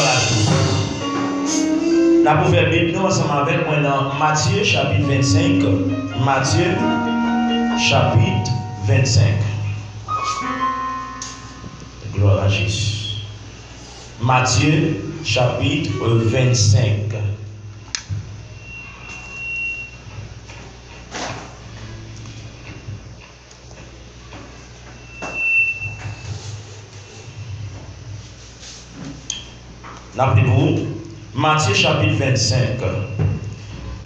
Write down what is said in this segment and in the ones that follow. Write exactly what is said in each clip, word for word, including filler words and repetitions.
Glwa a Jezi. N ap ouvè Bib nou ansanm avèk mwen nan Matye chapit vennsenk. Matye chapit vennsenk. Glwa a Jezi. Matye chapit vennsenk. N ap li pou ou. Matye chapit vennsenk.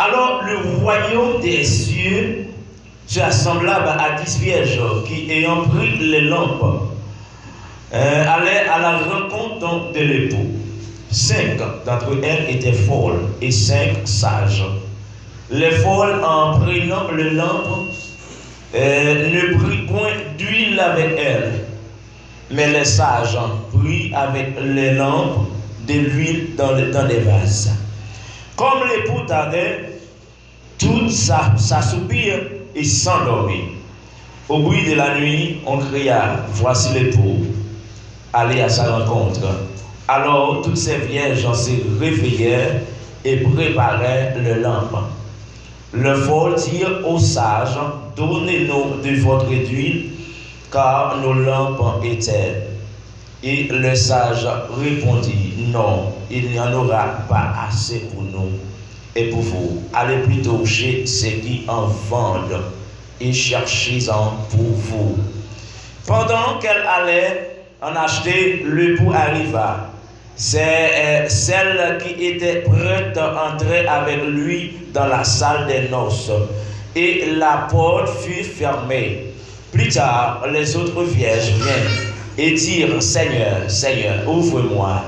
Alors le royaume des cieux sera semblable à dix vierges qui, ayant pris les lampes, euh, allaient à la rencontre de l'époux. Cinq d'entre elles étaient folles et cinq sages. Les folles, en prenant les lampes, euh, ne prirent point d'huile avec elles, mais les sages prirent avec les lampes de l'huile dans, le- dans des vases. Comme l'époux tardait, tous s'a- s'assoupirent et s'endormirent. Au bruit de la nuit, on cria : « Voici l'époux, allez à sa rencontre. » Alors toutes ces vierges se réveillèrent et préparèrent leurs lampes. Les folles dirent aux sages : « Donnez-nous de votre huile, car nos lampes éteignent. » Et les sages répondirent : « Non, il n'y en aura pas assez pour nous et pour vous. Allez plutôt chez ceux qui en vendent et cherchez-en pour vous. » Pendant qu'elles allaient en acheter, l'époux arriva. C'est, euh, celles qui étaient prêtes entrèrent avec lui dans la salle des noces, et la porte fut fermée. Plus tard, les autres vierges vinrent et dirent : « Seigneur, Seigneur, ouvre-moi. »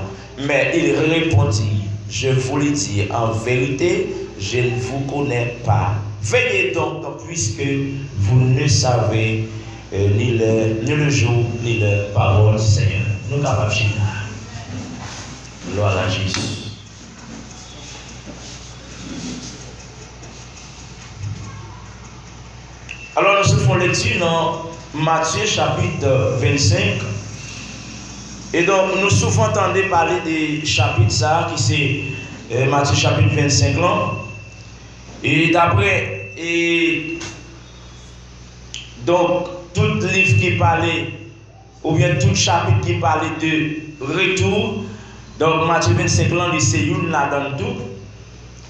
Mais il répondit : « Je vous le dis en vérité, je ne vous connais pas. Veillez donc, puisque vous ne savez, euh, ni l'heure, ni le jour, ni l'heure. » Parole du Seigneur. Nou kapab chita. Glwa a Jezi. Alò, nou sot fè yon lekti nan Matye chapit vennsenk. E donk, nou souvan tande pale de chapit sa a ki se, eh, Matye chapit vennsenk lan. E daprè, e, donk, tout liv ki pale oubyen tout chapit ki pale de retou. Donk, Matye vennsenk lan, li se youn ladan l tou.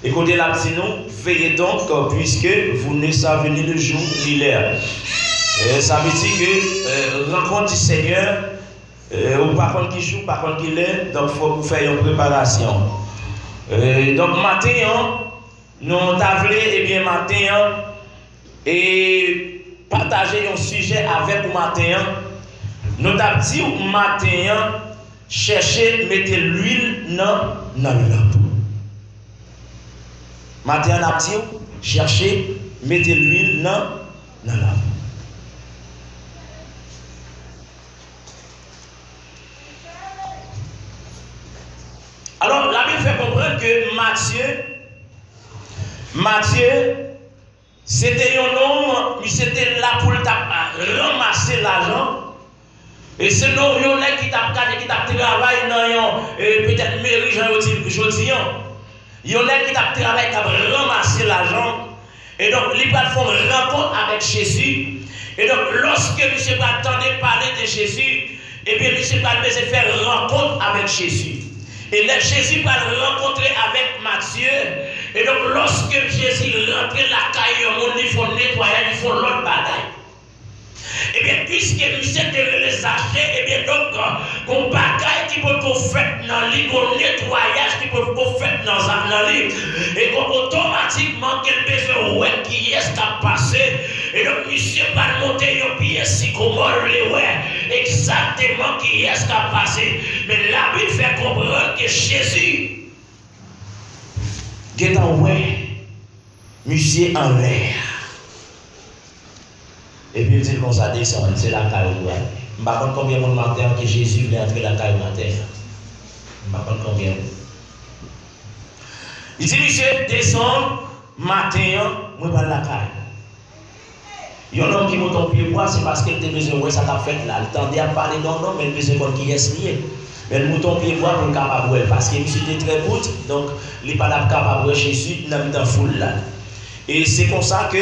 E kote l ap di nou, « Veillez donc, puisque vous ne savez ni le jour ni l'heure. » E sa vle di ke, eh, rankont di Senyè, eh, ou pa konn ki jou, ou pa konn ki lè, donk fòk ou fè yon preparasyon. Eh, donk, maten an, nou ta vle, ebyen, maten an, e pataje yon sijè avèk ou maten an. Nou t ap di w maten an, chèche mete lwil nan, nan lanp. Maten an, n ap di w, chèche mete lwil nan, nan lanp. Alò, Labib fè konprann ke Matye, Matye, se te yon nonm, misye te la pou l t ap ranmase lajan. E se non, yon nèg ki t ap gade, ki t ap travay nan yon, e, petèt meri, jan yo di l jodi an. Yon nèg ki t ap travay, k ap ranmase lajan. E donk, li pral fè yon rankont avèk Jezi. E donk, lòske misye pral tande pale de Jezi, ebyen, misye pral bezwen fè rankont avèk Jezi. E lè Jezi pral rankontre avèk Matye, e donk, lòske Jezi rantre lakay yon moun, li fè yon netwayaj, li fè yon lòt bagay. Ebyen, piske misye te rele Zache, ebyen, donk, gon bagay ki potko fèt nan li, gon netwayaj ki potko fèt nan zam nan li. E gon otomatikman ke l bezwen wè kiyès k ap pase. E donk, misye pral monte yon pye sikomò, l vle wè egzakteman kiyès k ap pase. Men Labib fè konprann ke Jezi gentan wè misye anlè a. Epi l di l konsa, desann, se lakay ou pral. M pa konn konbyen moun maten an ke Jezi vle antre lakay ou maten an. M pa konn konbyen moun. Li di misye, desann, maten an, mwen pral lakay ou. Yon nonm ki monte yon pye bwa, se paske l te bezwen wè sa k ap fèt la. L tande y ap pale de yon nonm, men l bezwen konn kiyès li ye. Men l monte yon pye bwa pou l kapab wè l, paske misye te trè kout, donk li pa t ap kapab wè Jezi nan mitan foul la. E se konsa ke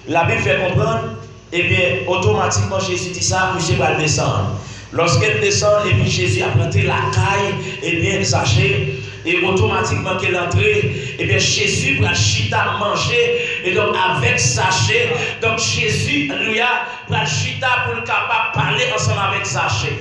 Labib fè konprann, ebyen, otomatikman Jezi di sa, misye pral desann. Lòske l desann, epi Jezi ap rantre lakay, ebyen, Zache, e otomatikman ke l antre, ebyen, Jezi pral chita manje, e donk, avèk Zache, donk, Jezi, alelouya, pral chita pou l kapab pale ansanm avèk Zache.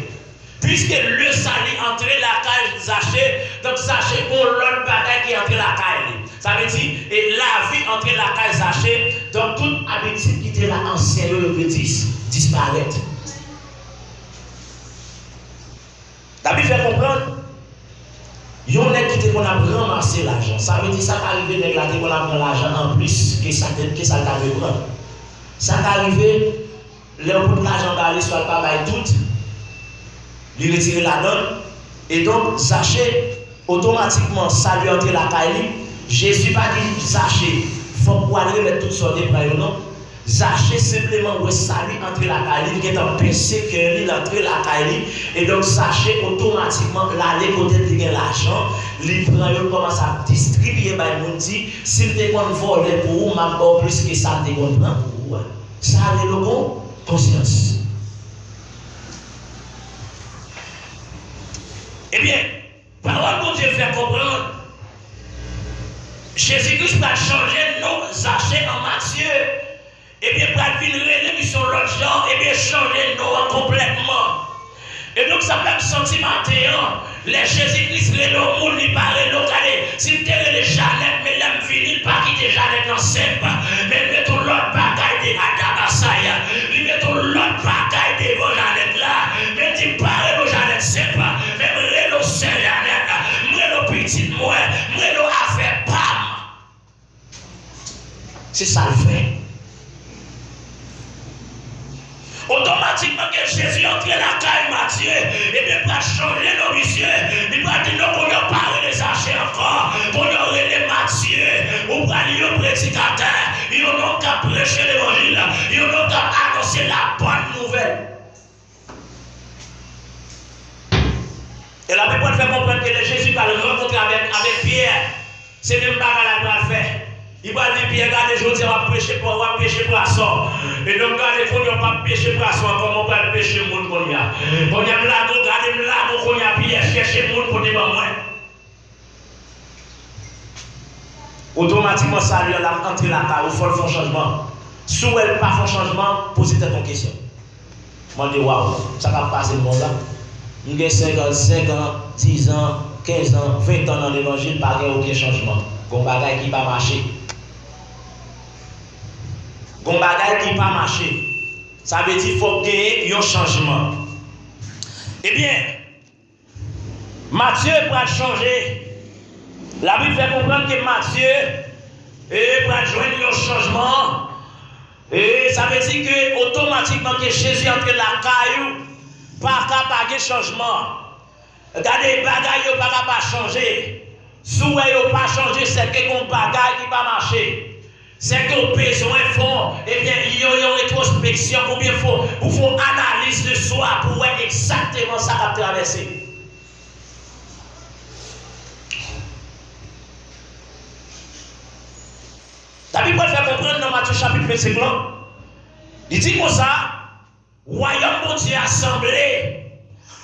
Puiske le sali antre lakay Zache, donk Zache gon lòt bagay ki antre lakay li. Sa vle di, e lavi antre lakay Zache, donk tout abitid ki te la ansyen yo, yo dwe dis-, disparèt. Labib fè konprann, yon nèg ki te konn ap ranmase lajan, sa vle di sa ka rive nèg la te konn ap pran lajan anplis ke sa te, ke sa l ta dwe pran. Sa ka rive, lè yo pot lajan ba li, swa l pa bay tout, li retire ladan l. E donk, Zache, otomatikman, sali antre lakay li. Jezi pa di Zache, fòk ou al remèt tout sa w te pran yo, non. Zache senpleman wè sali antre lakay li, li gentan pese kè li, l antre lakay li. E donk, Zache otomatikman l ale kote l te gen lajan, li pran yo, l kòmanse ap distribiye bay moun, di, si m te konn vòlè pou ou, m ap ba w plis ke sa m te konn pran pou ou a. Sa rele w gon konsyans. Ebyen, pawòl Bondye fè konprann, Jezi Kris pral chanje non Zache an Matye. Ebyen, pral vin rele misye yon lòt jan, ebyen, chanje non an konplètman. E donk, sa fè m santi maten an, lè Jezi Kris rele yon moun, li pa rele w, gade, si l te rele Janèt, men lè m vini, l pa kite Janèt nan senp, men l met yon lòt bagay de adabasay, li met yon lòt bagay devan Janèt la, men l di, m pa rele w Janèt senp, men m rele w sè Janèt, m rele w pitit mwen, m rele w afè pa m. Se sa l fè. Otomatikman ke Jezi antre lakay Matye, ebyen, pral chanje non misye. Li pral di, non, kounye a w pa rele Zache ankò, kounye a w rele Matye. Ou pral yon predikatè, yon nonm k ap preche levanjil, yon nonm k ap anonse la bòn nouvèl. E Labib pral fè konprann ke lè Jezi pral rankontre avèk, avèk Pyè, se menm bagay la l pral fè. Li pral di Pyè, gade, jodi a w ap peche pwa-, w ap peche pwason. E donk, gade, kounye a w p ap peche pwason ankò, men w pral peche moun kounye a. Kounye a, m lage w, gade, m lage w kounye a, Pyè, chèche moun pou te ban mwen. Otomatikman, sali an ap antre lakay ou, fò l fè yon chanjman. Si w wè l pa fè yon chanjman, poze tèt ou kesyon. Mande, waw, sa k ap pase m konsa? M gen senkannsenk an, diz an, kenz an, ven an nan levanjil, pa gen okenn chanjman. Gon bagay ki pa mache. Gon bagay ki pa mache. Sa vle di fòk genyen yon chanjman. Ebyen, Matye pral chanje. Labib fè konprann ke Matye, e, pral jwenn yon chanjman. E sa vle di ke otomatikman ke Jezi antre lakay ou, pa ka pa gen chanjman. Gade, bagay yo pa ka pa chanje. Si w wè yo pa chanje, sèke gon bagay ki pa mache. Sèke w bezwen fè, ebyen, yon, yon retwospeksyon oubyen fè, pou fè yon analiz de swa pou wè egzakteman sa k ap travèse. Labib pral fè konprann nan Matye chapit vennsenk lan, li di konsa, Wayòm Bondye a sanble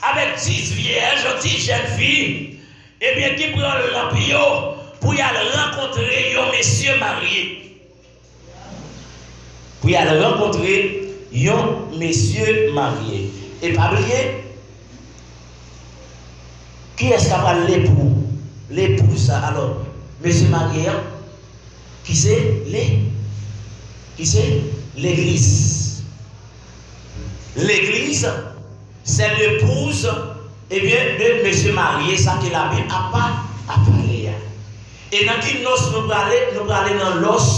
avèk dis vyèj, dis jèn fi, ebyen, ki pran lanp yo pou y al rankontre yon mesye marye. Pou y al rankontre yon mesye marye. E pa bliye, kiyès k ap pral lepou, lepouz sa? Alò, mesye marye an, ki se le, ki se legliz. Legliz, se lepouz, ebyen, de mesye marye, sa ke Labib ap pa-, ap pale a. E nan ki nòs nou prale? Nou prale nan nòs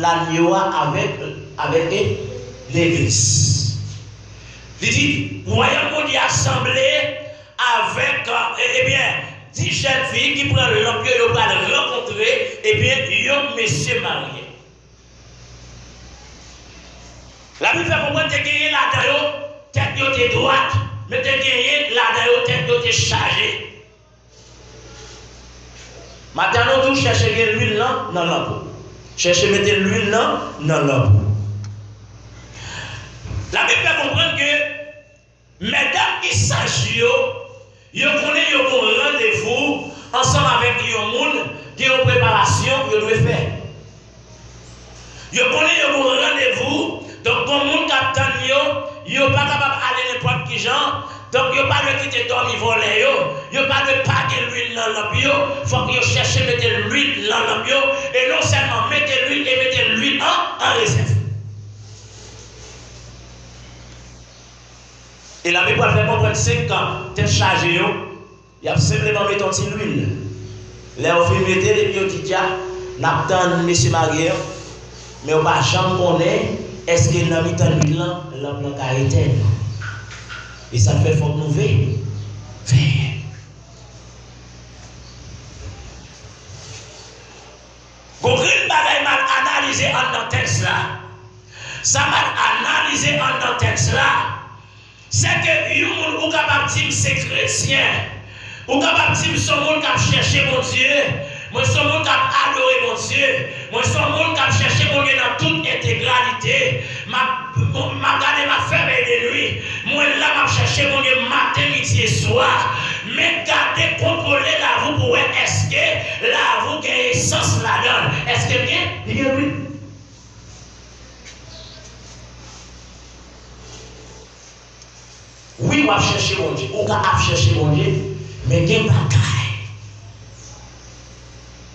lanyo a avèk, avèk, e, legliz. Li di, wayòm Bondye a sanble avèk, e, ebyen, dis jèn fi ki pran lanp yo, yo pral rankontre, ebyen, yon mesye marye. Labib fè konprann te genyen ladan yo, tèt yo te dwat, men te genyen ladan yo, tèt yo te chaje. Maten an, nou di w chèche gen lwil nan, nan lanp ou. Chèche mete lwil nan, nan lanp ou. Labib fè konprann ke medam ki saj yo, yo konnen yo gon randevou ansanm avèk yon moun, gen yon preparasyon yo dwe fè. Yo konnen yo gon randevou, donk gon moun k ap tann yo, yo pa kapab ale nenpòt ki jan, Donk, yo pa dwe kite dòmi vòlè yo, yo pa dwe pa gen lwil nan lanp yo, fòk yo chèche mete lwil nan lanp yo, e non sèlman mete lwil, e mete lwil an, an rezèv. E Labib pral fè konprann senk kan tèt chaje yo, y ap senpleman mete yon ti lwil. Lè yo fin mete l, epi yo di, "Dja, n ap tann mesye marye an, men yo pa janm konnen èske nan mitan nwit lan, lanp lan ka etèn." E sa k fè fòk nou veye. Veye. Gon grenn bagay m al analize anndan tèks la. Sa m al analize anndan tèks la, se ke yon moun ou kapab di m se kretyen, ou kapab di m se yon moun k ap chèche Bondye, mwen se yon moun k ap adore Bondye, mwen se yon moun k ap chèche Bondye nan tout entegralite, m ap, m ap gade, m ap fè vèy de nwi, mwen la m ap chèche Bondye maten, midi e swa, men gade kontwole lavi w pou wè èske lavi w gen esans ladan l, èske l gen, li gen lwil. Wi, w ap chèche Bondye. Ou ka ap chèche Bondye, men gen bagay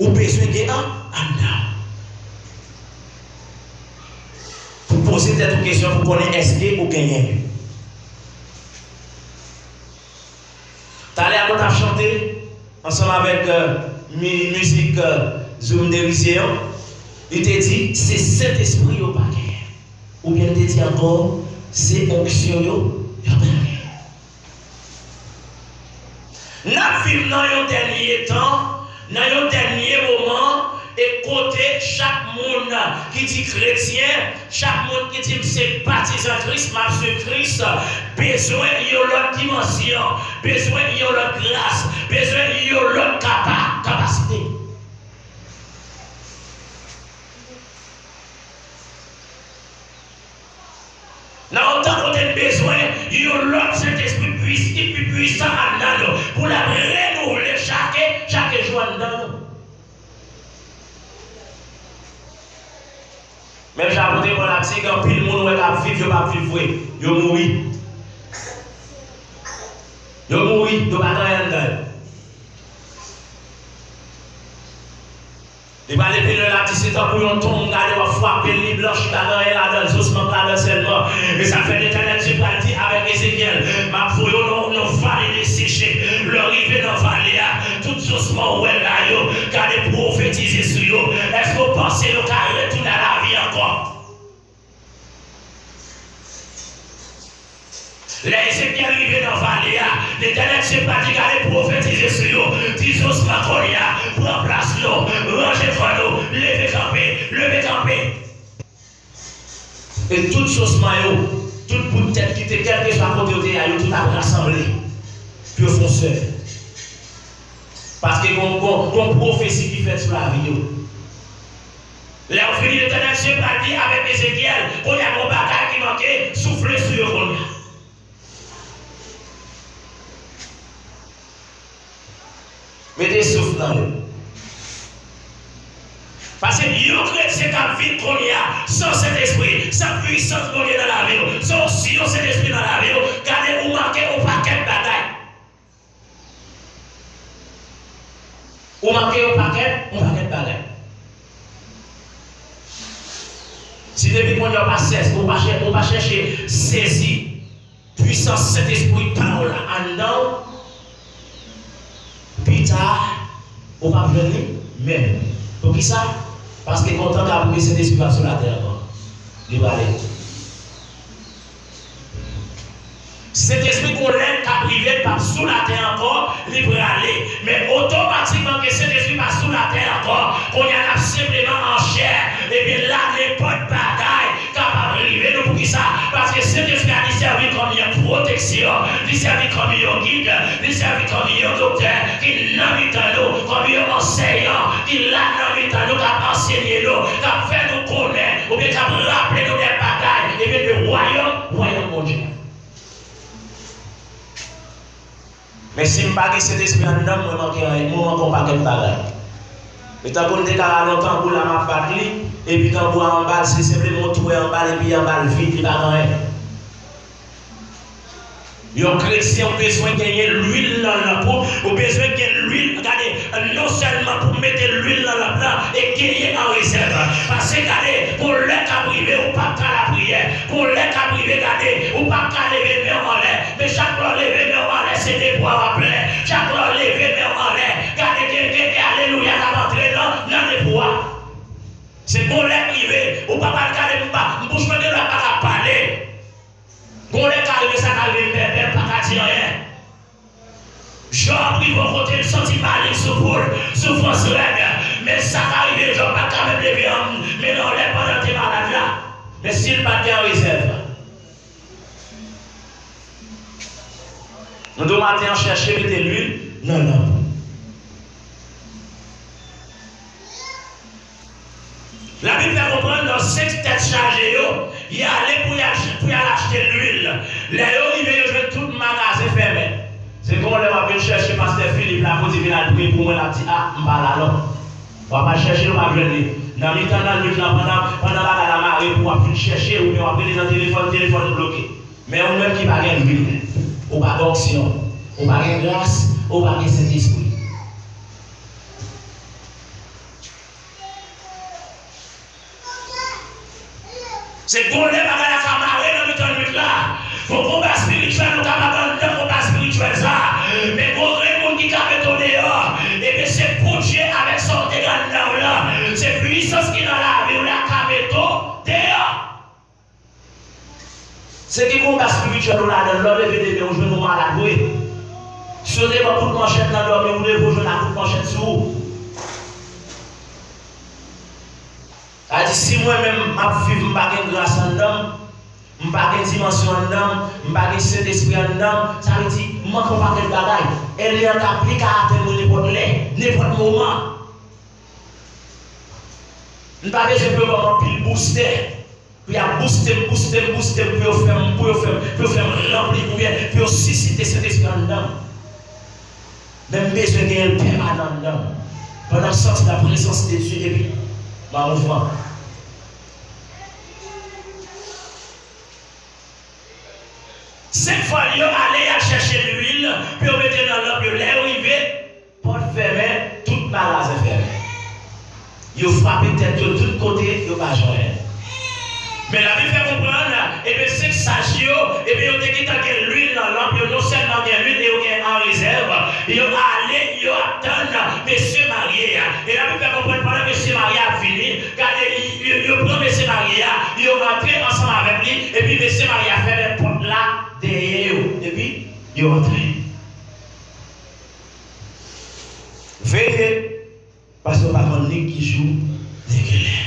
ou bezwen gen an, anndan w. Pou poze tèt ou kesyon pou konnen èske ou genyen. Talè a, lè w t ap chante ansanm avèk, euh, mi-, mizik, euh, Zoum Derizye an, li te di, se Sentespri yo pa genyen. Oubyen li te di ankò, se onksyon yo, yo pa genyen. N ap viv nan yon dènye tan, nan yon dènye moman, e kote chak moun ki di kretyen, chak moun ki di m se patizan Kris, m ap swiv Kris, bezwen yon lòt dimansyon, bezwen yon lòt gras, bezwen yon lòt kapa-, kapasite. Nan yon tan kote n bezwen yon lòt Sentespri pwis-, ki pi pwisan anndan nou, pou l ap renouvle chak, chak jou anndan nou. Menm jan apot Pòl ap di, gen anpil moun ou wè k ap viv, yo p ap viv vre. Yo mouri. Yo mouri, yo pa gen anyen anndan yo. Li pale pi lwen, l ap di, se tankou yon tonm, gade, w ap frape l, li blanch, li pa gen anyen ladan l, zosman k ladan l sèlman. E sa fè Letènèl Dye pral di avèk Ezekyèl, m ap voye w nan yon vale deseche. Lè w rive nan vale a, tout zosman ou wè la yo, gade, pwofetize sou yo. Èske w panse yo ka retounen a lavi ankò? Lè Ezekyèl rive nan vale a, Letènèl Dye pa di, gade, pwofetize sou yo, di zosman kounye a, pran plas nou, ranje kò nou, leve kanpe, leve kanpe. E tout zosman yo, tout bout tèt ki te, kèlkeswa kote yo te ye a, yo tout ap rasanble pou yo fè yon sèl. Paske gon, gon, gon pwofesi ki fèt sou lavi yo. Lè yo fini, Letènèl Dye pral di avèk Ezekyèl, kounye a gon bagay ki manke, soufle sou yo kounye a. Mete souf nan yo. Paske yon kretyen k ap viv kounye a san Sentespri, san pwisans Bondye nan lavi w, san onksyon Sentespri nan lavi w, gade ou manke yon pakèt bagay. Ou manke yon pakèt, yon pakèt bagay. Si depi kounye a ou pa sèz, ou pa chè-, ou pa chèche sezi pwisans Sentespri pa w la anndan w, pita, ou p ap jwenn li menm. Poukisa? Paske gen yon tan k ap rive, Sentespri p ap sou latè ankò. Li prale. Sentespri gon lè k ap rive, l p ap sou latè ankò, li prale. Men otomatikman ke Sentespri pa sou latè ankò, kounye a n ap senpleman an chè, ebyen la, nenpòt bagay kapab rive nou. Poukisa? Paske Sentespri a, li sèvi kòm yon pwoteksyon, li sèvi kòm yon gid, li sèvi kòm yon doktè ki nan mitan nou, kòm yon ansèyan ki la nan mitan nou, k ap ansenye nou, k ap fè nou konnen, oubyen k ap raple nou de bagay, ebyen de wayòm, wayòm Bondye. Men si m pa gen Sentespri anndan m, mwen manke anyen, mwen manke yon pakèt bagay. E tankou m te ka rale yon tanbou la, m ap bat li, epi tanbou a anba l, se senpleman yon twè anba l, epi anba l vid, li pa gen anyen. Yon kretyen, ou bezwen genyen lwil nan lanp ou. Ou bezwen gen lwil, gade, non sèlman pou mete lwil nan lanp lan e genyen an rezèv. Paske gade, gon lè k ap rive, ou p ap ka lapriyè. Gon lè k ap rive, gade, ou p ap ka leve men w anlè. Men chak lè w leve men w anlè, se devwa w ap plen. Chak lè w leve men w anlè, gade, gen, gen, gen alelouya k ap antre nan, nan devwa w. Se gon lè k rive, ou p ap al gade m pa, m bouch mwen gen lè pa ka pale. Gon lè ka rive, sa ka rive m bèbè, m pa ka di anyen. Jòb rive yon kote, l santi maleng sou po l, soufrans rèd. Men sa ka rive, Jòb pa t ka menm leve an, men nan lè pandan l te malad la. Men si l pa t gen rezèv, nou di w maten an, chèche mete lwil nan lanp. Labib fè konprann nan senk tèt chaje yo, y ale pou y al, pou y al achte lwil. Lè yo rive, yo jwenn tout magazen fèmen. Se gon lè w ap vin chèche pastè Filip la pou di vin al priye pou mwen, l ap di, a, m pa la non. W ap al chèche l, w ap jwenn li. Nan mitan lannwit lan, pandan, pandan bagay la mare pou w ap vin chèche, oubyen w ap rele nan telefòn, telefòn bloke. Men ou menm ki pa gen lwil, ou pa gen onksyon, ou pa gen gras, ou pa gen Sentespri. Se gon lè bagay la ka mare nan mitan nwit la. Gon konba espirityèl, ou kapab anndan konba espirityèl sa. Men gon grenn moun ki ka mete w deyò. Ebyen, se Bondye avèk sa w te gen anndan w lan. Se pwisans ki nan lavi w la ka mete w deyò. Se ki konba espirityèl ou ladan l, lè w leve demen, ou jwenn ou malad vre. Si yo te ba w kout manchèt nan dòmi, ou leve, ou jwenn ak kout manchèt sou ou. Sa di, si mwen menm m ap viv, m pa gen gras anndan m, m pa gen dimansyon anndan m, m pa gen Sentespri anndan m, sa vle di, m manke yon pakèt bagay. Ènmi an ka, li ka atenn mwen nenpòt lè, nenpòt moman. M pa bezwen pou yo ban m anpil boustè. Pou y ap bouste m, bouste m, bouste m, pou yo fè m, pou yo fè m, pou yo fè m ranpli, oubyen pou yo sisite Sentespri anndan m. Men m bezwen genyen l pèmanan anndan m. Pandan m santi laprezans de Dye, epi m an mouvman. Senk fwa l yo ale, y al chèche lwil pou yo mete nan lanp yo. Lè yo rive, pòt fèmen, tout magazen fèmen. Yo frape tèt yo tout kote, yo pa jwenn. Men Labib fè konprann, ebyen, senk saj yo, ebyen, yo te gentan gen lwil nan lanp yo, non sèlman gen lwil, men yo gen an rezèv. Yo ale, yo ap tann mesye marye a. E Labib fè konprann, pandan mesye marye a ap vini, gade, yo, yo pran mesye marye a, yo rantre ansanm avèk li, epi mesye marye a fèmen pòt la dèyè yo, epi yo antre. Veye, paske w pa konn ni ki jou, ni ki lè.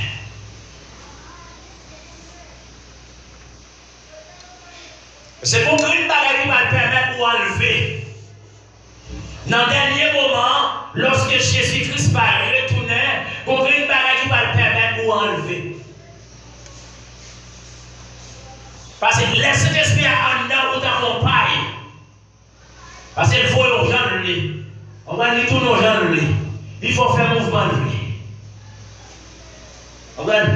Se gon grenn bagay ki pral pèmèt ou anlve. Nan dènye moman an, lòske Jezi Kris pral retounen, gon grenn bagay ki pral pèmèt ou anlve. Paske lè Sentespri a anndan ou tankou yon pay. Paske l voye w jan l vle. Konprann? Li tounen w jan l vle. Li fè w fè mouvman l vle. Konprann?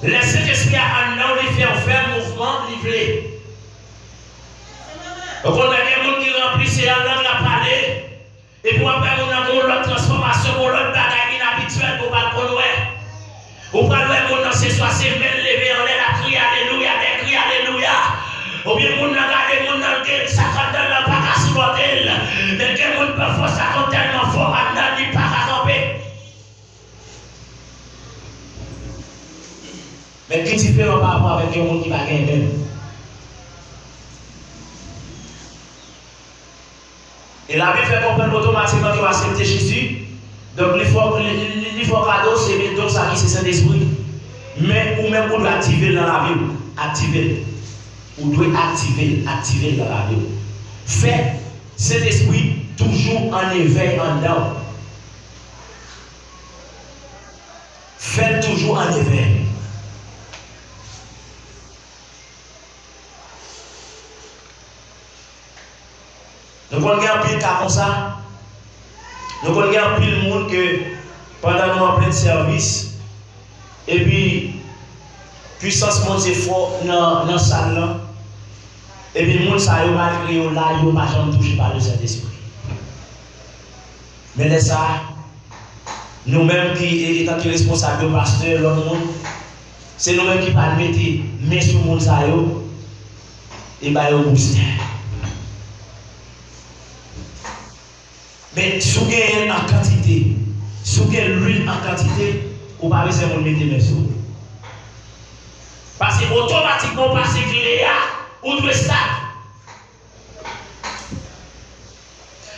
Lè Sentespri a anndan w, li fè w fè mouvman li vle. Ou konn wè gen moun ki ranpli, se an lang l ap pale. Epi w ap wè moun nan gen yon lòt transfòmasyon, gen yon lòt bagay inabityèl ke w pa t konn wè. Ou pral wè moun nan se swa se men l leve anlè, l ap kriye alelouya, dè kri alelouya. Oubyen moun nan gade moun nan gen sa k anndan l lan pa ka sipòte l. Men gen moun pafwa sa konn tèlman fò anndan li pa ka kanpe. Men ki diferan pa rapò avèk yon moun ki pa gen men? E Labib fè konprann otomatikman ke w aksepte Jezi. Donk, li fè w, li, li, li, li fè w kado, se, men donk sa ki se Sentespri. Men ou menm, ou dwe aktive l nan lavi w. Aktive l. Ou dwe aktive l, aktive l nan lavi w. Fè Sentespri toujou an evèy anndan w. Fè l toujou an evèy. Nou konn gen anpil ka konsa. Nou konn gen anpil moun ke pandan nou an plen sèvis, epi pwisans Bondye fò nan, nan sal lan. Epi moun sa yo, malgre yo la, yo pa janm touche pa le Sentespri. Men lè sa a, nou menm ki, e, etanke responsab yo, pastè, lòt moun, se nou menm ki pral mete men sou moun sa yo e ba yo boustè. Men si w genyen l an kantite, si w gen lwil an kantite, ou pa bezwen moun mete men sou ou. Paske otomatikman w pase kle a, ou dwe stab.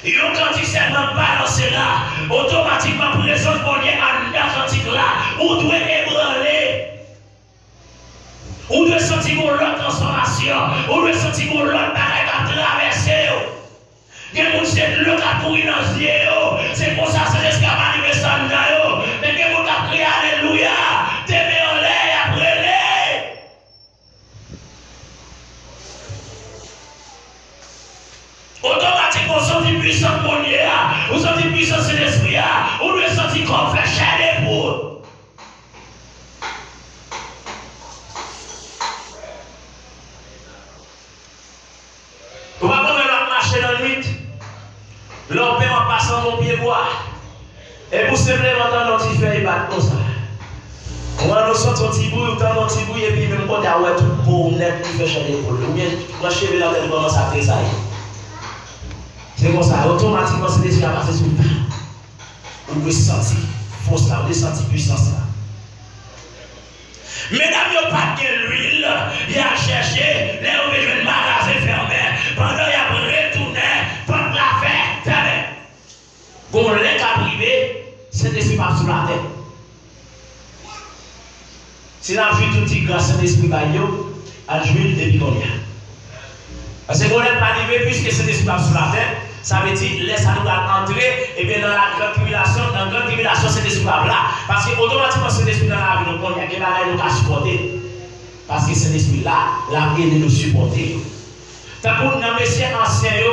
Yon kantik sèlman balanse la, otomatikman prezans Bondye anndan kantik la, ou dwe ebranle. Ou dwe santi gon lòt transfòmasyon, ou dwe santi gon lòt bagay k ap travèse w. Gen moun se dlo k ap kouri nan zye yo, se konsa Sentespri a manifeste anndan yo. Men gen moun k ap kriye alelouya, te men anlè, y ap rele. Otomatikman, ou santi pwisans Bondye a, ou santi pwisans Sentespri a, ou dwe santi kò w fè chè de poul. Ou pa konn lè w ap mache nan nwit, lè w pè w ap pase anba yon pyebwa. Epi w senpleman tande yon ti fèy bat konsa. Ou ann ou santi yon ti bri, ou tande yon ti bri, epi menm kote a, ou wè tout po w nèt li fè chè de poul. Oubyen pran cheve nan tèt ou kòmanse ap tresayi. Se konsa, otomatikman, Sentespri a pase sou ou. Ou dwe santi fòs la, ou dwe santi pwisans la. Medam yo pa t gen lwil, y al chèche, lè yo vin jwenn magazen fèmen, pandan y ap retounen, pòt la fè, fèmen. Gon lè k ap rive, Sentespri p ap sou latè. Si n ap jwi tout ti gras Sentespri bay yo, ann jwi l depi kounye a. Paske gon lè l pa rive, piske Sentespri p ap sou latè, sa vle di, lè sa nou pral antre, ebyen, nan la grande tribulation, nan grande tribulation, Sentespri p ap la. Paske otomatikman, Sentespri nan lavi nou kounye a, gen bagay nou ka sipòte. Paske Sentespri la, l ap ede nou sipòte yo. Tankou nan mesye ansyen yo,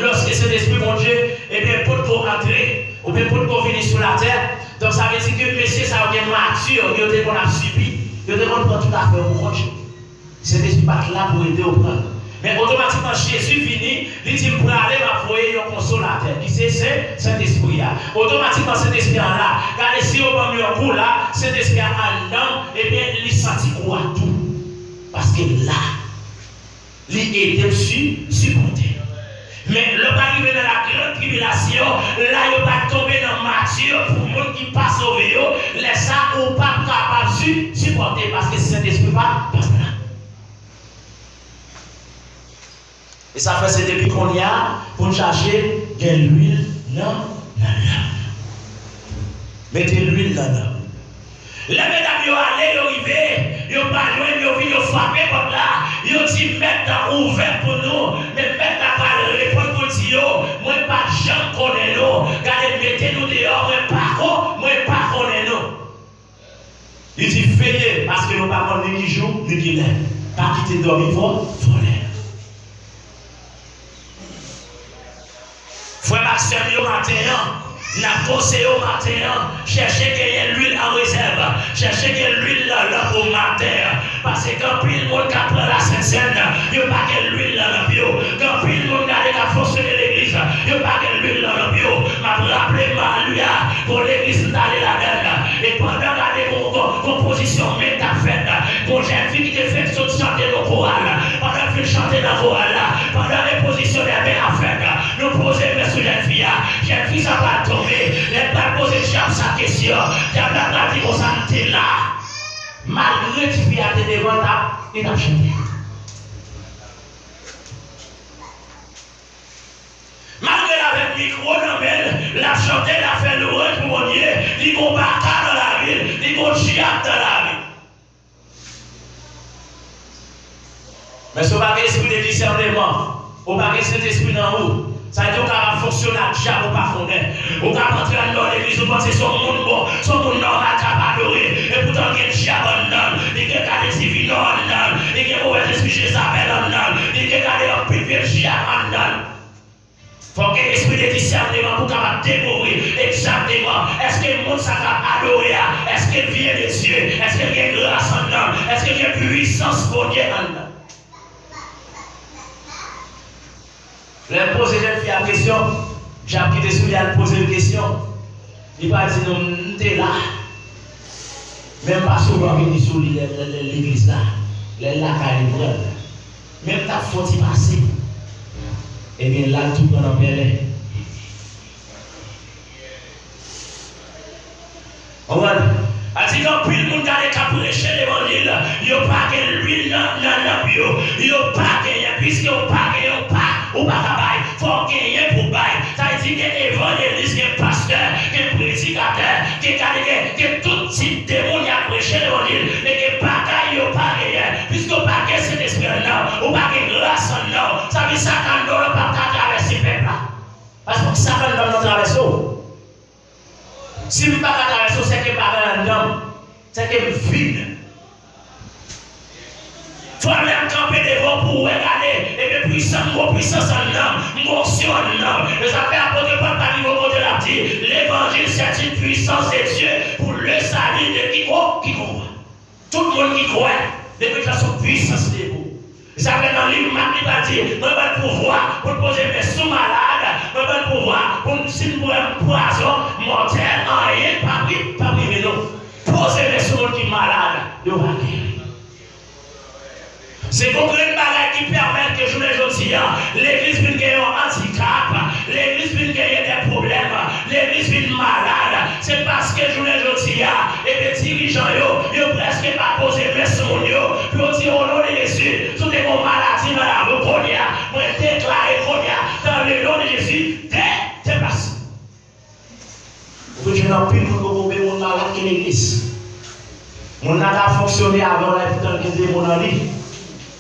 lòske Sentespri Bondye, ebyen, potko antre, oubyen potko vini sou latè, donk sa vle di ke mesye sa yo gen mati, yo te konn ap sibi, yo te konn pran tout afè yo pou kont yo. Sentespri pa t la pou ede yo pran. Men otomatikman, Jezi vini, li di, "M prale, m ap voye yon konsolatè," ki se Sen, Sentespri a. Otomatikman, Sentespri a la. Gade, si yo ban m yon kou la, Sentespri a anndan m, ebyen, li santi kou a tou. Paske l la. Li ede m si, sipòte. Men, lè w pral rive nan la grande tribulation, la yo pral tonbe nan mati pou moun ki pa sove yo, lè sa, ou p ap kapab si, sipòte, paske Sentespri pa, p ap la. E sa fè se depi kounye a pou n chache gen lwil nan, nan lanm. Mete lwil nan lanm. Lè medam yo ale, yo rive, yo pa jwenn, yo vin, yo frape pòt la, yo di, "Mèt, ouvè pou nou." Men mèt la pral reponn pou l di yo, "Mwen pa t janm konnen nou. Gade, mete nou deyò, mwen pa ko-, mwen pa konnen nou." Li di, "Veye, paske nou pa konn ni ki jou, ni ki lè. Pa kite dòmi vo-, vòlè." Frè m ak sè m yo, maten an, n ap konseye w maten an, chèche genyen lwil an rezèv, chèche gen lwil nan lanp ou maten an. Paske gen anpil moun k ap pran Lasent Sèn, yo pa gen lwil nan lanp yo. Gen anpil moun gade k ap fonksyone legliz, yo pa gen lwil nan lanp yo. M ap raple m a li a, gon legliz m t ale ladan l, e pandan gade gon, gon, gon pozisyon men k t ap fèt, gon jèn fi ki te fèk sot chante nan koral, pandan l fin chante nan koral la, pandan enpozisyon dè men ap fèt, nou poze men sou jèn fi a, jèn fi sa pral tonbe, lè l pral poze dyab sa kesyon, dyab la pral di konsa, "M te la." Malgre tifi a te devan l, t ap, li t ap chante. Malgre l avèk mikwo nan men l, l ap chante, l ap fè lwanj pou Bondye, li gon baka nan lavi l, li gon dyab nan lavi l. Men si w pa gen espri de disèneman, ou pa gen Sentespri nan ou, sa vle di ou kapab fonksyone ak dyab ou pa konnen. Ou kapab antre anndan yon legliz, ou panse se yon moun bon, se yon moun nòmal k ap adore, epoutan gen dyab anndan l, li gen gade divinò anndan l, li gen movèzespri Jezabèl anndan l, li gen gade anpil vye dyab anndan l. Fò w gen espri de disèneman pou w kapab dekouvri egzakteman èske moun sa k ap adore a, èske l vyen de Dye, èske l gen gras anndan l, èske l gen pwisans Bondye anndan l. Lè l poze jèn fi a kesyon, Jan ap kite sou li, al poze l kesyon. Li pral di nou, "M te la, men m pa souvan vini sou li lè, lè, lè legliz la, lè l lakay li pran l. Men m t ap fè yon ti pase." Ebyen, la l tou pran nan pèlen. Konprann? Sa di gen anpil moun gade k ap preche levanjil, yo pa gen lwil nan, nan lanp yo. Yo pa genyen, piske ou pa genyen, ou pa, ou pa ka bay. Fò w genyen pou w bay. Sa vle di gen evanjelis, gen pastè, gen predikatè, gen gade, gen, gen tout tip de moun y ap preche levanjil, men gen bagay yo pa genyen. Piske ou pa gen Sentespri anndan w, ou pa gen gras anndan w, sa vle di sa k anndan w lan p ap ka travèse pèp la. Paske sa k anndan w lan travèse w. Si m pa ka travèse w, sèke m pa gen anndan m, sèke m vid. Fò lè m kanpe devan w pou w wè, gade, ebyen pwisan, m gon pwisans anndan m, m gon onksyon anndan m. E sa fè apot Pòl pa rive kote l ap di, L'évangile, c'est une puissance de Dieu pour le salut de quiconque qui croit. Tout moun ki kwè, depi lè se yon pwisans li ye pou ou. Sa fè nan liv Mak li pral di, mwen ban l pouvwa pou l poze men sou malad, mwen ban l pouvwa pou l, si l bwè pwazon mòtèl, anyen pa pri, pa prive nou. Poze men sou moun ki malad, yo va geri. Se gon grenn bagay ki pèmèt ke jounen jodi a, legliz vin gen yon andikap, legliz vin genyen de pwoblèm, legliz vin malad. Se paske jounen jodi a, ebyen dirijan yo, yo prèske pa poze men sou moun yo, pou yo di, "O non de Jezi, si w te gen yon maladi nan lavi w kounye a, mwen deklare kounye a, dans le nom de Jésus, de, deplase." Ou vin jwenn anpil moun poko ouvri moun malad ki legliz. Moun nan ka fonksyone avè w la, epoutan l gen demon nan li.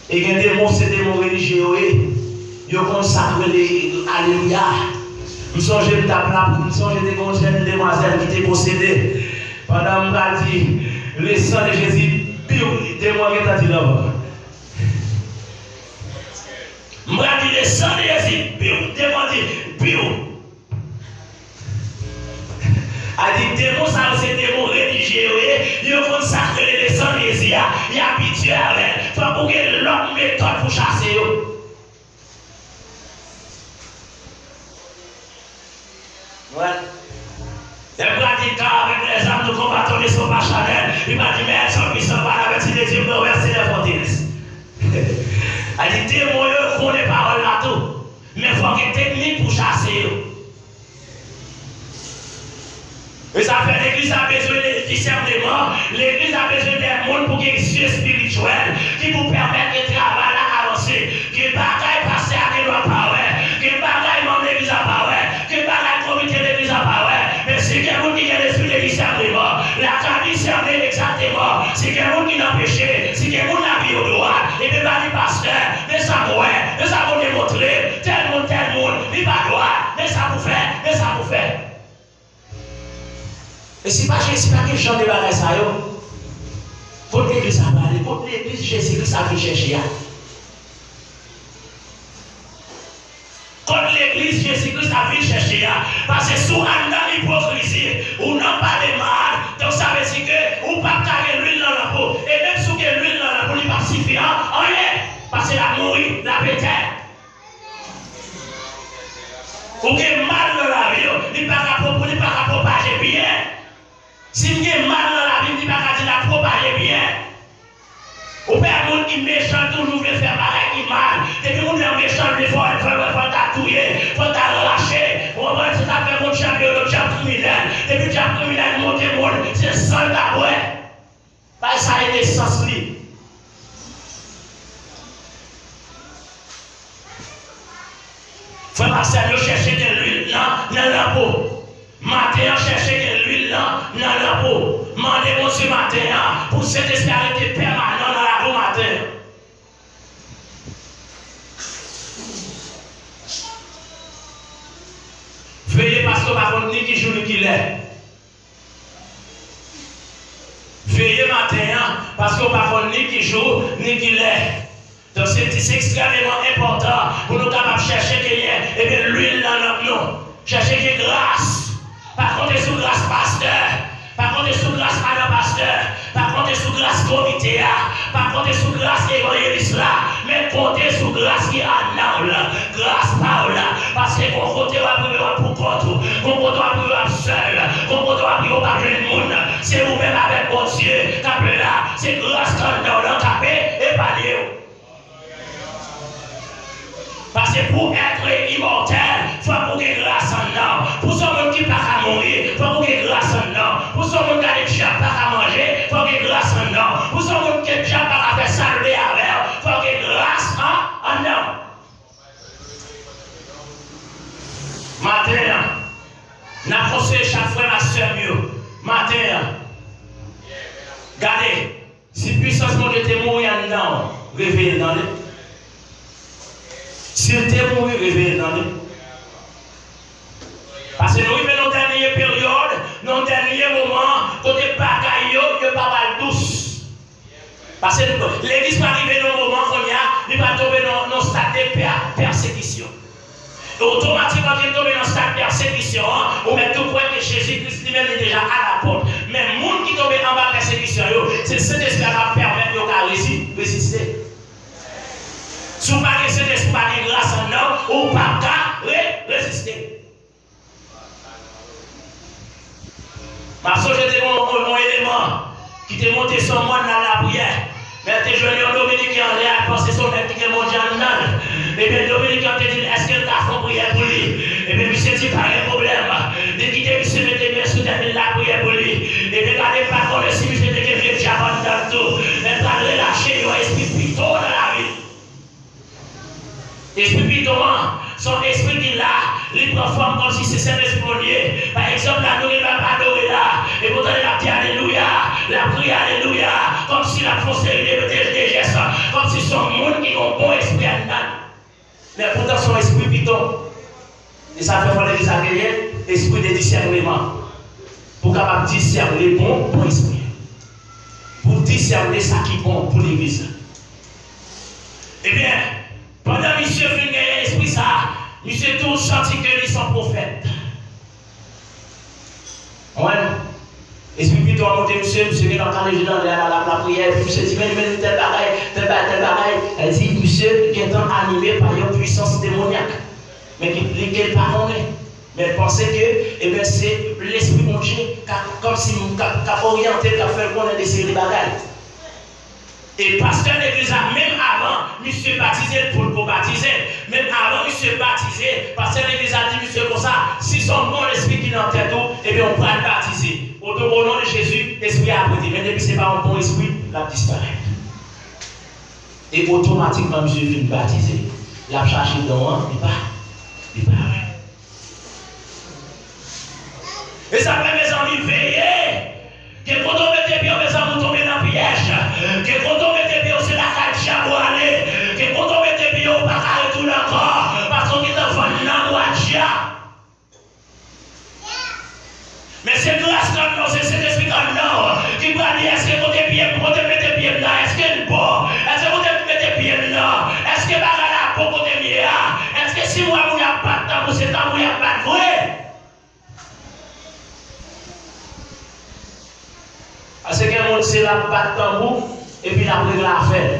E gen demon, se demon relijye yo ye. Yo konn sa k rele alelouya. M sonje m t ap la, m sonje te gen yon jèn demwazèl ki te posede. Pandan m pral di, le sang de Jésus, piw, demon an gentan di l anvan. M pral di, le sang de Jésus, piw, demon an di, piw. A di, demon sa yo se demon relijye yo ye, yo konn sa k rele le sang de Jésus a, y abitye avè l. Fòk ou gen lòt metòd pou chase yo. Lè m pral di, car avec les armes nous combattons, ne sont pas charnelles, li pral di, mais elles sont puissantes par la vertu de Dieu pour renverser les forteresses. A di, demon yo konnen pawòl la tou, men fòk gen teknik pou chase yo. E sa fè legliz la bezwen de disèneman, legliz la bezwen de moun pou gen zye espirityèl ki pou pèmèt ke travay la avanse. Gen bagay pastè a gen dwa pa wè, gen bagay manm legliz la pa wè, gen bagay komite legliz la pa wè. Men si gen moun ki gen lespri de disèneman, l ap ka disène egzakteman si gen moun ki nan peche, si gen moun lavi yo dwat, epi l va di, pastè, men sa m wè, men sa Bondye montre m, tèl moun, tèl moun, li pa dwat, men sa pou fè, men sa pou fè. E si pa Jezi, pa gen jan de bagay sa yo. Kot legliz la prale? Kot legliz Jezi Kris ap vin chèche a? Kot legliz Jezi Kris ap vin chèche a? Paske si w anndan ipokrizi, ou nan pale mal, donk sa vle di ke ou p ap ka gen lwil nan lanp ou. E menm si w gen lwil nan lanp ou, li p ap sifi an anyen. Paske l ap mouri, l ap etèn. Ou gen mal nan lavi w, li pa ka pwopo-, li pa ka pwopaje byen. Si m gen mal nan lavi m, li pa ka di l ap pwopaje byen. Ou pè moun ki mechan toujou vle fè bagay ki mal. Depi moun nan mechan, li fò, fò, fò, fò l ta touye, fò l ta rache. Ou konprann? Se sa k fè moun djab yo, yo djab kriminèl. Depi djab kriminèl monte moun, se san l ta bwè. Bay sa e nesans li. Frè m ak sè m yo, chèche gen lwil nan, nan lanp ou. Maten an, chèche gen lwil nan, nan lanp ou. Mande Bondye maten an pou Sentespri a rete pèmanan nan lavi w maten an. Veye paske w pa konn ni ki jou ni ki lè. Veye maten an, paske w pa konn ni ki jou, ni ki lè. Donk, se, se ekstrèmeman enpòtan pou nou kapab chèche genyen, ebyen, lwil nan lanp nou. Chèche gen gras. Pa konte sou gras pastè. Pa Konte sou gras madan pastè, pa konte sou gras komite a, pa konte sou gras evanjelis la, men konte sou gras ki anndan w lan, gras pa w la. Paske gon kote w ap rive w ap poukont ou, gon kote w ap rive w ap sèl, gon kote w ap rive w p ap jwenn moun. Se ou menm avèk Bondye k ap la, se gras k anndan w lan k ap epanye w. Paske pou èt imòtèl, fòk ou gen gras anndan w. Pou se yon moun ki pa ka mouri, fòk ou gen gras anndan w. Pou se yon moun gade dyab pa ka manje, fòk gen gras anndan w. Pou se yon moun ke dyab pa ka fè sa l vle avè w, fòk gen gras an, anndan w. Maten an, n ap konseye chak frè m ak sè m yo. Maten an, gade, si pwisans Bondye te mouri anndan w, reveye l tande. Si l te mouri, reveye l tande. Paske nou rive nan yon dènye peryòd, nan yon dènye moman, kote bagay yo, yo pa pral dous. Paske legliz pa rive nan yon moman kounye a, li pa tonbe nan, nan stad de pè-, pèsekisyon. E otomatikman, ke l tonbe nan stad pèsekisyon an, ou mèt tou kwè ke Jezi Kris li menm li deja alapòt. Men moun ki tonbe anba pèsekisyon yo, se Sentespri a k ap pèmèt yo ka rezi-, reziste. Si w pa gen Sentespri, pa gen gras anndan w, ou p ap ka re-, reziste. M ap sonje te gen yon, yon, yon eleman ki te monte sou yon mòn nan lapriyè. Men te jwenn yon Dominiken anlè a, panse se yon nèg ki gen Bondye anndan l. Ebyen, Dominiken an te di l, èske l ka fè yon priyè pou li? Ebyen, misye di, pa gen pwoblèm. Li kite misye mete men sou tèt li, l lapriyè pou li. Ebyen, gade, m pa konnen si misye te gen vye dyab anndan l tou. Men l pral relache yon espri pito nan lavi l. Espri piton an, se yon espri ki la, li pran fòm kòmsi se Sentespri Bondye. Pa egzanp, la, nou gen dwa pa adore la, epi w tande l ap di alelouya, l ap kriye alelouya, kòmsi l ap fè yon seri de, de, de jès, kòmsi se yon moun ki gen yon bon espri anndan l. Men poutan, se yon espri piton. E sa fè fò legliz la genyen espri de disèneman. Pou w kapab disène bon, bon espri. Pou w disène sa ki bon pou legliz la. Ebyen, pandan misye fin genyen espri sa a, misye tou santi ke li se yon pwofèt. Mwen, espri piton an monte misye, misye gentan kale je l anlè a, l ap lapriyè, epi misye di, men, men, tèl bagay, tèl bagay, tèl bagay. Li di, misye gentan anime pa yon pwisans demonyak. Men ki, li, ke l pa konnen. Men l panse ke, ebyen, se Lespri Bondye k ap, kòmsi, k ap, k ap oryante l, k ap fè l konnen de seri de bagay. E pastè legliz la, menm avan misye batize, l potko batize, menm avan misye batize, pastè legliz la di misye konsa, si se yon bon lespri ki nan tèt ou, ebyen, ou pral batize. Oto, o non de Jezi, espri a ap rete. Men depi se pa yon bon espri, l ap disparèt. E otomatikman, misye fin batize. L ap chache don an, li pa, li pa wè. E sa fè, mezanmi, veye! Gen kote w mete pye w, mezanmi, ou tonbe nan pyèj. Gen kote w mete pye w, se lakay dyab ou ale. Gen kote w mete pye w, ou pa ka retounen ankò. Paske w gentan vann nanm ou a dyab. Men se gras k anndan w, se Sentespri k anndan w, ki pral di, èske kote pye m, kote m mete pye m nan, èske l bon? Èske kote m mete pye m nan, èske bagay la bon kote m ye a? Èske si m wè moun ap bat tanbou, se tanbou y ap bat vre? Paske gen moun se l ap bat tanbou, epi l ap regle afè l.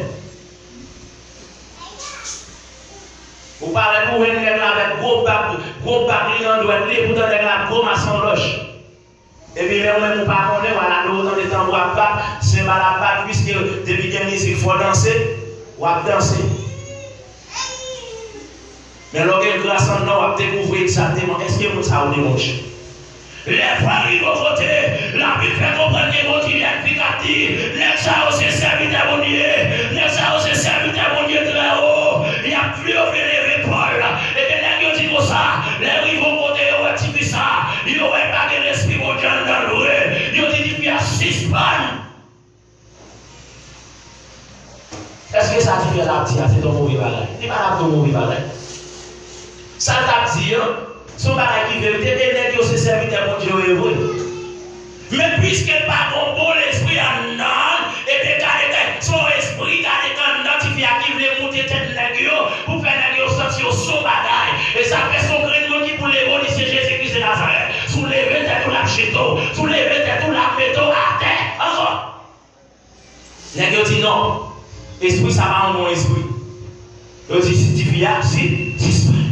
Ou parèt ou jwenn nèg la avèk gwo bag, gwo bag li nan dwèt li, epoutan nèg la gwo mas nan lòj. Epi lè ou menm ou pa konnen, w al adore w tande tanbou ap bat, senbal ap bat, piske depi gen mizik fò w danse, w ap danse. Men lè w gen gras anndan w, w ap dekouvri egzakteman èske moun sa yo de Bondye. Lè pral rive yon kote, Labib fè konprann gen yon ti lènmi k ap di, nèg sa yo se sèvitè Bondye, nèg sa yo se sèvitè Bondye trè wo, y ap vle, yo vle leve Pòl. Ebyen, nèg yo di konsa, lè rive yon kote, yo wè tifi sa, yo wè pa gen Lespri Bondye anndan l vre, yo di tifi a sispann. Èske sa tifi a t ap di a se t yon move bagay? Li pa t ap di yon move bagay. Sa l t ap di an, se yon bagay ki verite, e nèg yo se sèvitè Bondye yo ye vre. Men piske l pa gen yon bon lespri anndan l, ebyen, gade, gade, se yon espri, gade, anndan tifi a ki vle moute tèt nèg yo, pou fè nèg yo santi yo se yon bagay. E sa fè se yon grenn moun ki pou leve w, li se Jezi Kris de Nazarèt. Si w leve tèt ou, l ap jete w. Si w leve tèt ou, l ap Nèg yo di non, espri sa pa yon bon espri. Yo di si tifi a, si, si espri.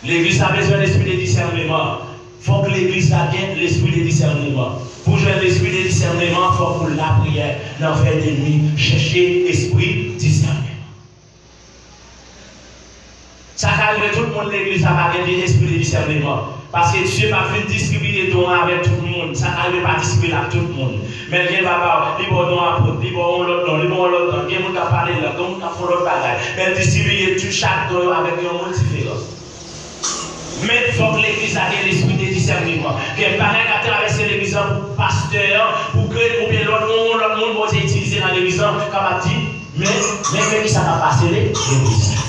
Legliz la bezwen lespri de disèneman. Fòk legliz la gen lespri de disèneman. Pou jwenn lespri de disèneman, fòk ou lapriyè nan fè de nwi, chèche espri disèneman. Sa ka rive tout moun legliz la pa gen espri de disèneman. Paske Dye p ap vin distribiye don an avèk tout moun. Sa ka rive pa distribiye l ak tout moun. Men l gen dwa ba w, li ba w don apot, li ba w yon lòt don, li ba w yon lòt don. Gen moun k ap pale lang, gen moun k ap fè yon lòt bagay. Men l distribiye tout chak don yo avèk yon moun diferan. Men fòk legliz la gen lespri de disèneman. Gen bagay k ap travèse legliz lan pou pastè an, pou grenn oubyen lòt moun, lòt moun Bondye itilize nan legliz lan, kapab di, men, men, men kisa k ap pase le, legliz la.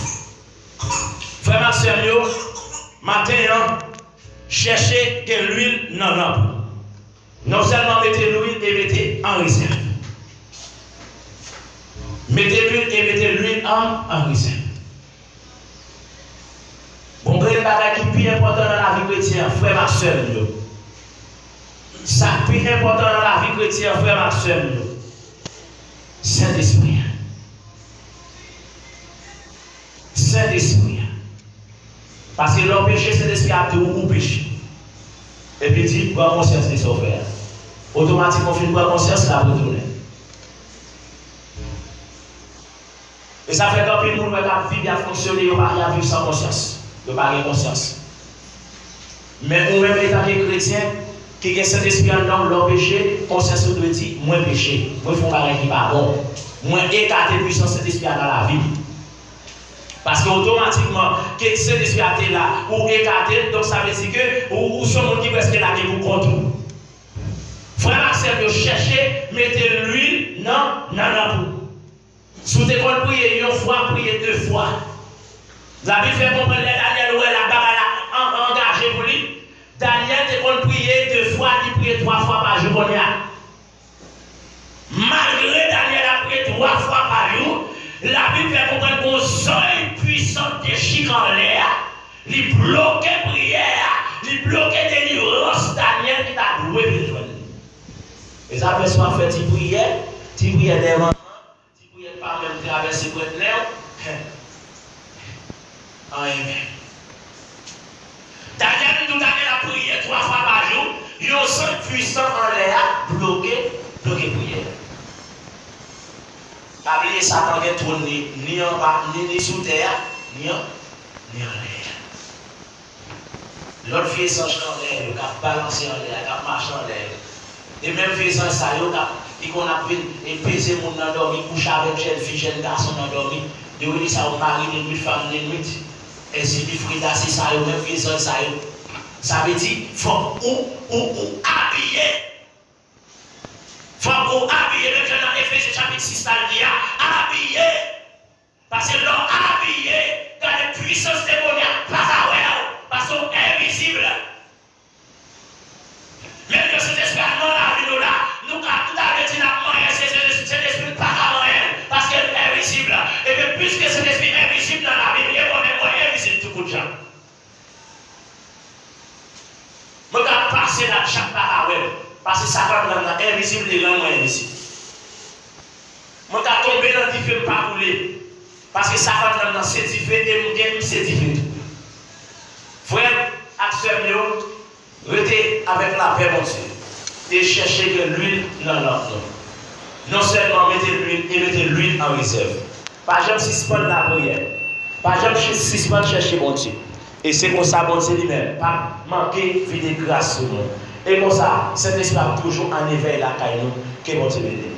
Frè m ak sè m yo, maten an, chèche gen lwil nan lanp ou. Non sèlman mete lwil e mete an rezèv. Mete lwil e mete lwil an, an rezèv. Bon, gen bagay ki pi enpòtan nan lavi kretyen an, frè m ak sè m yo. Sa k pi enpòtan nan lavi kretyen an, frè m ak sè m yo, Sentespri an. Sentespri an. Paske lè w peche, Sentespri a ap di w ou peche. Epi di, pran konsyans de sa w fè a. Otomatikman, w fin pran konsyans, l ap retounen. E sa fè gen anpil moun wè k ap viv, y ap fonksyone, yo pa, y ap viv san konsyans. Yo pa gen konsyans. Men ou menm, etanke kretyen ki gen Sentespri anndan w, lè w peche, konsyans ou dwe di, mwen peche, mwen fè yon bagay ki pa bon, mwen ekate pwisans Sentespri a nan lavi m. Paske otomatikman, ke Sentespri a te la, ou ekate l, donk sa vle di ke ou, ou se yon moun ki prèske lage pou kont ou. Frè m ak sè m yo, chèche mete lwil nan, nan lanp ou. Si w te konn priye yon fwa, priye de fwa. Labib fè konprann lè Danyèl wè la bagay la an-, angaje pou li, Danyèl te konn priye de fwa, li priye twa fwa pa jou kounye a. Malgre Danyèl ap priye twa fwa pa jou, Labib fè konprann gon zanj pwisan dechike anlè a, li bloke priyè a, li bloke delivrans Danyèl ki ta dwe vin jwenn li. E sa fè si w ap fè ti priyè, ti priyè dèyè manman, ti priyè pa menm travèse bwèt nen w. Anyen menm. Danyèl, nou ta gen la priyè twa fwa pa jou, yon zanj pwisan anlè a bloke, bloke priyè. Pa bliye Satan gen twòn li, ni anba, ni, ni sou tè a, ni an, ni anlè a. Lòt vye zanj anlè yo k ap balanse anlè a, k ap mache anlè yo. E menm vye zanj sa yo k ap, ki konn ap vin e peze moun nan dòmi, kouche avèk jèn fi, jèn gason nan dòmi. Yo rele sa yo mari de nwit, fanm de nwit. Ensi de suite, se sa yo, menm vye zanj sa yo. Sa vle di, fòk ou, ou, ou abiye. Fòk ou abiye, menm jan nan Efezyen chapit sis la l di a, abiye. Paske lè w abiye, gade pwisans demonyak pa ka wè w, paske w envizib. Menm jan Sentespri a nan lavi nou la, nou ka, nou ta vle di n ap manyen, se Sentespri, Sentespri pa ka manyen n, paske l envizib. Ebyen, piske Sentespri envizib nan lavi m, e mwen menm mwen envizib tou kout jan. Mwen ka pase la, chat pa ka wè m, paske sa k anndan m nan envizib, li rann mwen envizib. Mwen ka tonbe nan dife, m pa boule, paske sa k anndan m nan se dife, e m gen, m se dife tou. Frè m ak sè m yo, rete avèk lapè Bondye e chèche gen lwil nan lanp nou. Non sèlman mete lwil e mete lwil an rezèv. Pa janm sispann lapriyè. Pa janm ch-, sispann chèche Bondye. E se konsa Bondye li menm p ap manke vide gras sou nou. E konsa, Sentespri ap toujou an evèy lakay nou. Ke Bondye beni nou.